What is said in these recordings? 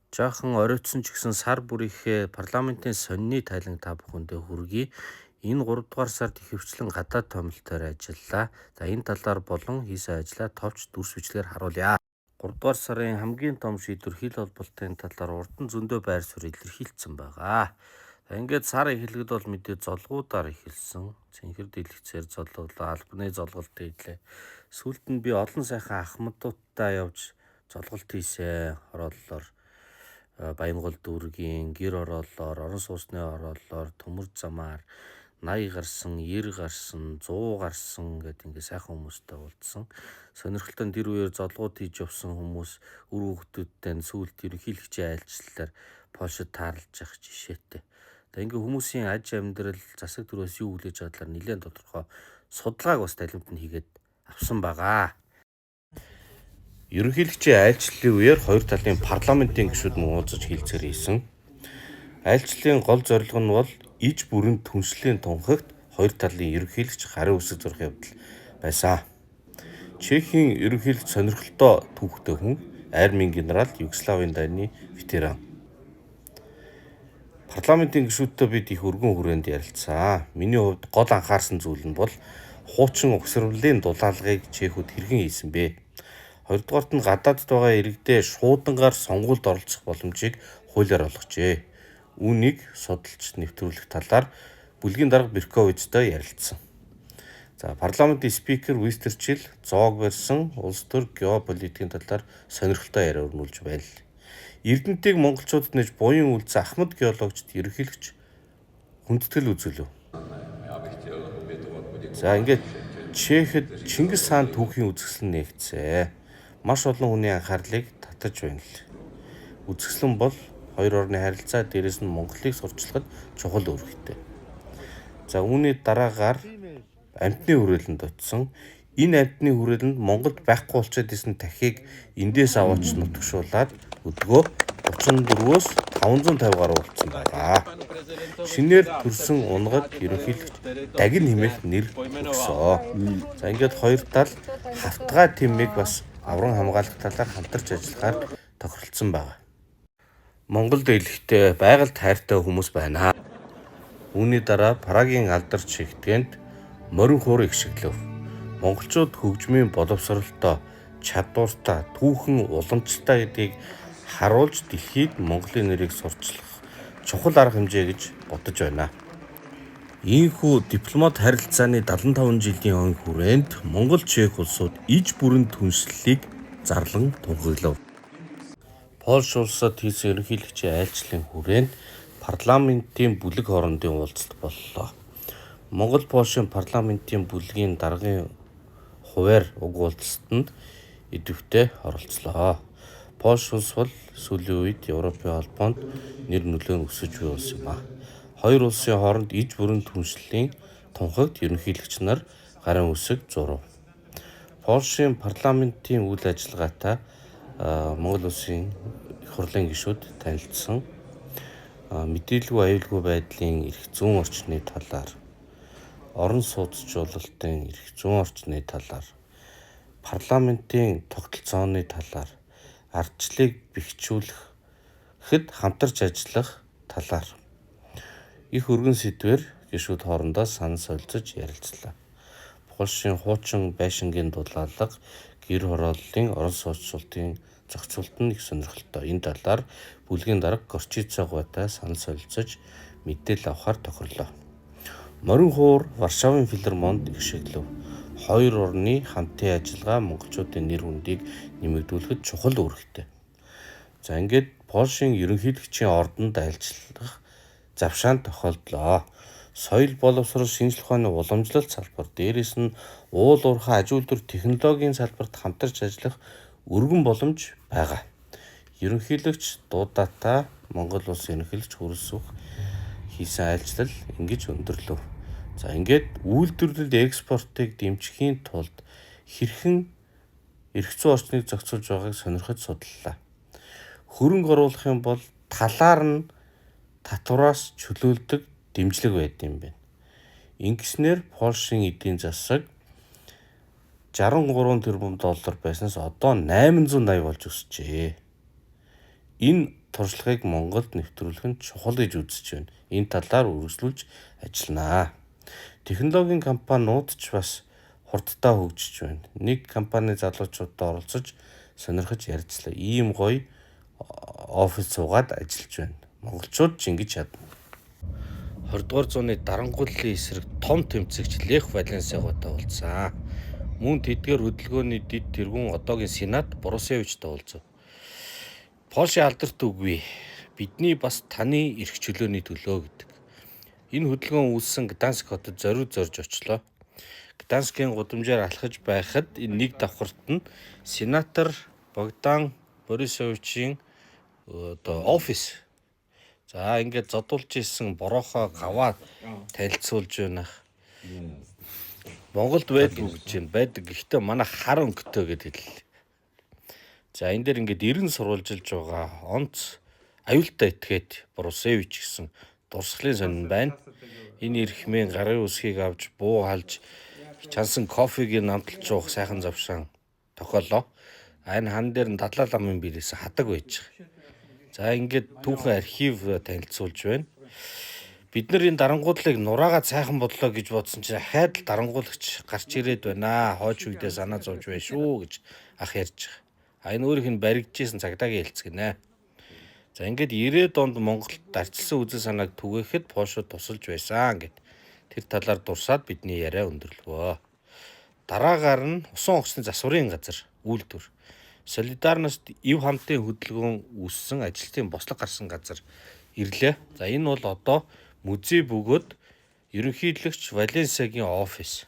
Жаахан оройтсон ч гэсэн сар бүрийнхээ парламентын сонины тайлан та бүхэндээ хүргэе. Энэ 3 дугаар сард ихэвчлэн гадаад томилтоор ажиллалаа. За, энэ талаар болон хийсэн ажлаа товч дүрс бичлэгээр харуулъя. 3 дугаар сарын хамгийн том шийдвэр хил холболтын талаар урд нь зөндөө байр суурь илэрхийлсэн байгаа. За, ингээд сар эхлэхэд бол мэдээ золгуудаар эхэлсэн. Цэнхэр дэлгэцээр золгуулаа, албаны золголт хийлээ. Сүүлд нь би олон сайхан ахмадуудтай явж золголт хийсэн. Хорооллоор, Баянгол дүүргийн гэр хорооллоор, орон сууцны хорооллоор, төмөр замаар 80 гарсан, 90 гарсан, 100 гарсан гэдэг ингээ сайхан хүмүүстэй уулзсан. Сонирхолтой нь тэр үеэр золгууд хийж явсан хүмүүс үр хүүхдүүдтэй нь сүүлд ерөнхийлөгчийн айлчлалаар Польшид таарлаж явах жишээтэй. Тэгээ ингээ хүмүүсийн аж амьдрал, засаг төрөөс юу хүлээж байгаа талаар нэлээд тодорхой судалгааг бас танилмт нь хийгээд авсан байгаа. Ерөнхийлөгчийн айлчлалын үеэр хоёр талын парламентын гишүүд мөн уулзаж хэлцээр хийсэн. Айлчлалын гол зорилго нь бол иж бүрэн түншлэлийн тунхагт хоёр талын ерөнхийлөгч гарын үсэг зурах явдал байсан. Чехийн ерөнхийлөгч сонирхолтой түүхтэй хүн, армийн генерал, Югославийн дайны ветеран. Парламентын гишүүдтэй бид их өргөн хүрээнд ярилцсан. Миний хувьд гол анхаарсан зүйл нь бол хуучин угсрамлын дулаалгыг чехүүд хэрхэн хийсэн бэ? Хоёрдугаарт нь гадаадд байгаа иргэдээ шуудангаар сонгуульд оролцох боломжийг хуулиар олгожээ. Үүнийг судалж нэвтрүүлэх талаар бүлгийн дарга Берковицтэй ярилцсан. За, парламентын спикер Вистерчил зоог барьсан улс төр геополитикийн талаар сонирхолтой яриа өрнүүлж байл. Эрдэнтийг монголчуудад нэж буян үлдсэн Ахмад геологчид ерөнхийлөгч хүндэтгэл үзүүлв. За, ингээд Чехэд Чингис хаан түүхийн үзэсгэлэн нээгдсэн. Маш олон хүний анхаарлыг татаж байна л. Үзэсгэлэн бол хоёр орны харилцаа, дээрээс нь Монголыг сурталчлахад чухал үүрэгтэй. За, үүний дараагаар амьтны хүрээлэнд очсон. Энэ амьтны хүрээлэнд Монголд байхгүй болчиход исэн тахийг эндээс аваач нутагшуулаад өдгөө 34-өөс 550 гаруй болцсон байгаа. Шинээр төрсэн унгад ерөнхийлөгч Дагин хэмээх нэр өгсөө. За, ингээд хоёр тал хавтгай тэммийг бас авран хамгаалах талаар хамтарч ажиллахаар тохиролцсон байна. Монголд элэхдээ байгальд хайртай хүмүүс байна. Үүний дараа Прагийн алдарт шигтгэнд морин хуур ихшиглэв. Монголчууд хөгжмийн боловсролтой, чадвартай, түүхэн уламжлалтай гэдгийг харуулж дэлхийд Монголын нэрийг сурталчлах чухал арга хэмжээ гэж бодож байна. Ийнхүү дипломат харилцааны 75 жилийн он хүрээнд Монгол Чех улсууд иж бүрэн түншлэлийг зарлан тунхаглав. Польш улсад хийсэн ерөнхийлөгчийн айлчлалын хүрээнд парламентын бүлэг хоорондын уулзалт боллоо. Монгол Польшийн парламентын бүлгийн даргын хувиар уг уулзалтанд идэвхтэй оролцлоо. Польш улс бол сүүлийн үед Европын холбоонд нэр нөлөө нь өсөж буй улс юм а. Хоёр улсын хооронд иж бүрэн түншлэлийн тунхагт ерөнхийлөгч нар гарын үсэг зурав. Польшийн парламентын үйл ажиллагаатай Монгол улсын их хурлын гишүүд танилцсан. Мэдээлгүй аюулгүй байдлын эрх зүйн орчны талаар, орон сууцчлалтын эрх зүйн орчны талаар, парламентын тогтолцооны талаар, ардчлалыг бэхжүүлэхэд хамтарч ажиллах талаар их өргөн сэдвээр гишүүд хоорондоо санал солилцож ярилцлаа. Польшийн хуучин байшингийн дулаалга, гэр хорооллын орон сууцчлалтын зохицуулалт нь их сонирхолтой. Энэ талаар бүлгийн дарга Горчица гуайтай санал солилцож мэдээлэл авахар тохирлоо. Морин хуур Варшавын филармонд ихшиглэв. Хоёр орны хамтын ажиллагаа монголчуудын нэр хүндийг нэмэгдүүлэхэд чухал үүрэгтэй. За, ингээд Польшийн ерөнхийлөгчийн ордонд айлчлах завшаан тохиолдлоо. Соёл боловсрол, шинжлэх ухааны уламжлалт салбар, дээрээс нь уул уурхай, аж үйлдвэр, технологийн салбарт хамтарч ажиллах өргөн боломж байгаа. Ерөнхийлөгч Дудатай Монгол улсын ерөнхийлөгч Хүрэлсүх хийсэн айлчлал ингэж өндөрлөв. За, ингээд үйлдвэрлэл экспортыг дэмжихийн тулд хэрхэн эрх зүйн орчныг зохицуулж байгааг сонирхож судлалаа. Хөрөнгө оруулах юм бол талаар нь татвараас чөлөөлдөг дэмжлэг байдаг юм байна. Ингэснээр Польшийн эдийн засаг 63 тэрбум доллар байснаас одоо 880 болж өсжээ. Энэ туршлагыг Монголд нэвтрүүлэх нь чухал гэж үзэж байна. Энэ талаар үргэлжлүүлж ажиллана. Технологийн компаниуд ч бас хурдтай хөгжиж байна. Нэг компани залуучуудтай оролцож сонирхож ярилцлаа. Ийм гоё офис суугаад ажиллаж байна. Монголчууд ч ингэж чадна. 20 дугаар зууны дарангуйллын эсрэг том тэмцэгч Лех Валенсиагатай уулзсан. Мөн тэдгээр хөдөлгөөний дэд тэргүүн одоогийн Сенат Борусевичтэй уулзав. Польшийн алдарт үгүй. Бидний бас таны эрх чөлөөний төлөө гэдэг. Энэ хөдөлгөөн үүссэн Гданск хотод зориуд зорж очлоо. Гданскийн гудамжаар алхаж байхад энэ нэг давхарт нь сенатор Богдан Борисовичийн одоо офис. За, ингээд зодуулж исэн бороохоо гаваа танилцуулж байна. Монголд байдгүй гэж юм, байдаг. Гэхдээ манай хар өнгөтэй гэд хэллээ. За, энэ дээр ингээд 90 сурвалжилж байгаа онц аюултай этгээд Борусевич гэсэн дурсгалын сонин байна. Энэ эрхмийн гарын үсгийг авч буу халж чансан кофег намталж уух сайхан завшаан тохиолоо. А энэ хан дээр нь Далай ламын биелээс хадаг байж байгаа. За, ингээд түүхэн архив танилцуулж байна. Бид нар энэ дарангуудлыг нураагаа сайхан бодлоо гэж бодсон чинь ахаад л дарангуулагч гарч ирээд байна. Хойч үедээ санаа зовж байна шүү гэж ах ярьж байгаа. А энэ өөрийнх нь баригдажсэн цагдаагийн хэлц гинэ. За, ингээд 90-ад онд Монголд арчилсан үзэл санааг түгээхэд Польшид тусалж байсан гэд тэр талаар дурсаад бидний яриа өндөрлөвөө. Дараагаар нь усан онгоцны засварын газар үйлдвэр. Солидарность ив хамтын хөдөлгөөн үүссэн ажилтны бослого гарсан газар ирлээ. За, энэ бол одоо музей бөгөөд ерөнхийлөгч Валенсиагийн офис.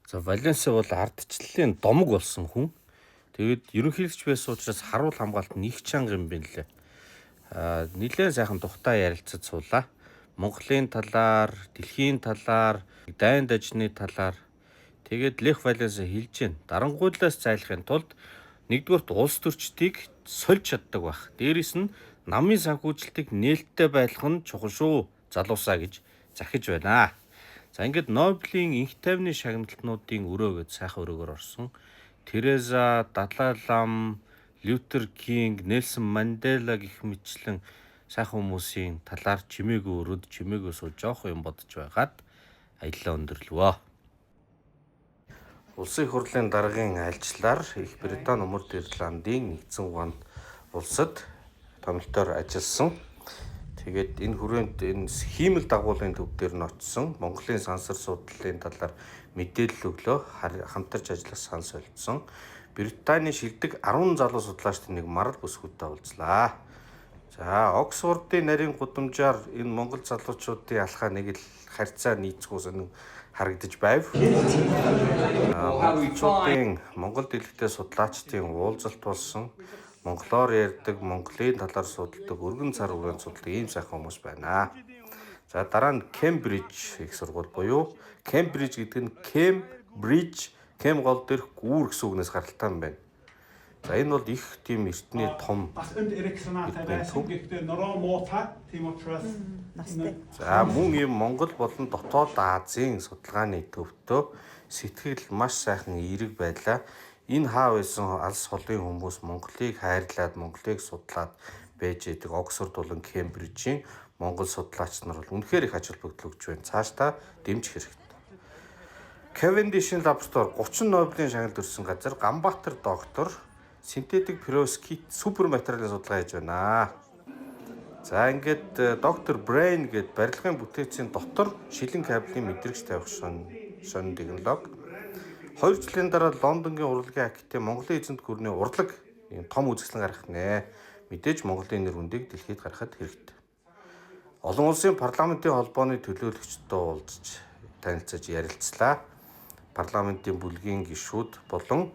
За, Валенсиа бол ардчлалын домог болсон хүн. Тэгээд ерөнхийлөгч байсан учраас харуул хамгаалт нь их чанга юм байна лээ. Аа, нэлээд сайхан тухтай ярилцаж суулаа. Монголын талаар, дэлхийн талаар, дайн дажны талаар. Тэгээд Лех Валенсиа хэлж байна. Дарангуйлаас зайлахын тулд нэгдүгээрт улс төрчдийг сольж чаддаг байх. Дээрээс нь намын санхүүжилтийг нээлттэй байлгах нь чухал шүү, залуусаа гэж захиж байна. За, ингээд Нобелийн энх тайвны шагналтнуудын өрөө гэж сайхан өрөөгөр орсон. Тереза, Далай лам, Лютер Кинг, Нельсон Мандела гэх мэтчлэн сайхан хүмүүсийн талаар чимээгүй өрөөд чимээгүй сууж жоох юм бодож байгаад аяллаа өндөрлөвөө. Улсын их хурлын даргын айлчлалаар Их Британи, Өмнөд Ирландын нэгдсэн ухаанд улсад томилтоор ажилласан. Тэгээд энэ хүрээнд энэ хиймэл дагуулын төв дээр нь очсон. Монголын сансар судлалын талаар мэдээлэл өглөө, хамтарч ажиллах санал солилцсон. Британийн шилдэг 10 залуу судлаачдын нэг Марал бүсгүйтэй уулзлаа. За, Оксфордын нарийн гудамжаар энэ монгол залуучуудын алхаа нэг л харьцаа нийцгүй сонин харагдаж байв. Монголчуудын Монгол дэлхтэй судлаачдын уулзалт болсон. Монголоор ярьдаг, Монголын талаар судалдаг, өргөн цар хүрээнд судалдаг ийм сайхан хүмүүс байна. За, дараа нь Кембриж их сургууль буюу Кембриж гэдэг нь Кембриж, Кем гол дээрх гүүр гэсэн үгнээс гаралтай юм байна. За, энэ бол их тийм эртний том Бас энд эрэх санаатай эртний байсан. төв. Гэхдээ нороо муутай. Тийм учраас Настай. За, мөн ийм Монгол болон дотоод Азийн судалгааны төвтөө сэтгэл маш сайхан эерэг байлаа. Энэ хаа байсан алс холын хүмүүс Монголыг хайрлаад, Монголыг судлаад байж байдаг. Оксфорд болон Кембрижийн Монгол судлаач нар бол үнэхээр их ач холбогдол өгч байна. Цаашдаа дэмжих хэрэгтэй. Кавендишийн лаборатори 30 Нобелийн шагнал төрсэн газар Ганбаатар доктор синтетик перовскит супер материалын судалгаа хийж байна. За, ингээд доктор Brain гээд барилгын бүтээцийн дотор шилэн кабелийн мэдрэгч тавих сонь сонин технологи. 2 жилийн дараа Лондонгийн урлагийн академи Монголын эзэнт гүрний урлаг ийм том үзэсгэлэн гаргах нэ. Мэдээж Монголын нэр хүндийг дэлхийд гаргахад хэрэгтэй. Олон улсын парламентын холбооны төлөөлөгчдөд уулзч танилцаж ярилцлаа. Парламентын бүлгийн гишүүд болон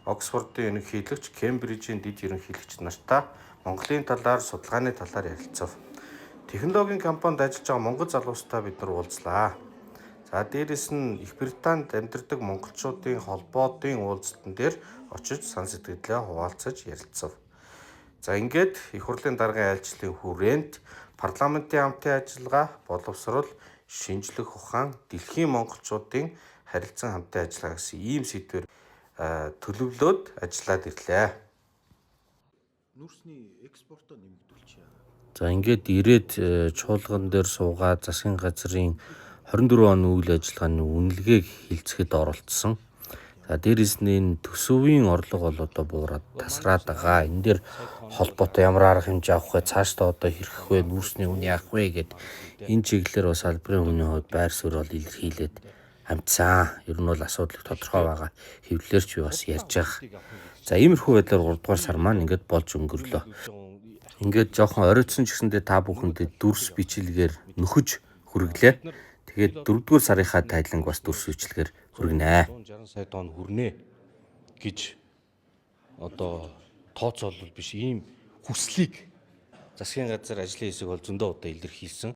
Оксфордын ерөнхийлөгч, Кембрижийн дэд ерөнхийлөгч нартаа Монголын талаар, судалгааны талаар ярилцав. Технологийн компанид ажиллаж байгаа монгол залуустай бид нар уулзлаа. За, дээрэс нь Их Британд амьдардаг монголчуудын холбоодын уулзалтан дээр очиж санал сэтгэлдээ хуваалцаж ярилцав. За, ингээд их хурлын даргын айлчлалын хүрээнд парламентын хамтын ажиллагаа, боловсрол, шинжлэх ухаан, дэлхийн монголчуудын харилцан хамтын ажиллагаа гэсэн ийм сэдвээр төлөвлөөд ажиллаад ирлээ. Нүүрсний экспортоо нэмэгдүүлчихье. За, ингээд ирээд чуулган дээр суугаад засгийн газрын 24 оны үйл ажиллагааны үнэлгээг хэлцэхэд оролцсон. За, дээрэс нь энэ төсөвийн орлого бол одоо буураад тасраад байгаа. Энэ дээр холбоотой ямар арга хэмжээ авах вэ? Цаашдаа одоо хэрэх вэ? Нүүрсний үн яах вэ гэд энэ чиглэлээр бас албарын хүний хувьд байр суурь бол илэрхийлээд амжсан. Ер нь бол асуудлыг тодорхой байгаа хэвлэлээр ч би бас ярьж байгаа. За, иймэрхүү байдлаар 3 дугаар сар маань ингээд болж өнгөрлөө. Ингээд жоохон оройтсон ч гэсэндээ та бүхэндээ дүрс бичлэгээр нөхөж хүргэлээ. Тэгээд 4 дугаар сарынхаа тайланг бас дүрс бичлэгээр хүргэнэ. 160 сая тонн хүрнэ гэж одоо тооцоолол биш, ийм хүслийг засгийн газар ажлын хэсэг бол зөндөө удаа илэрхийлсэн.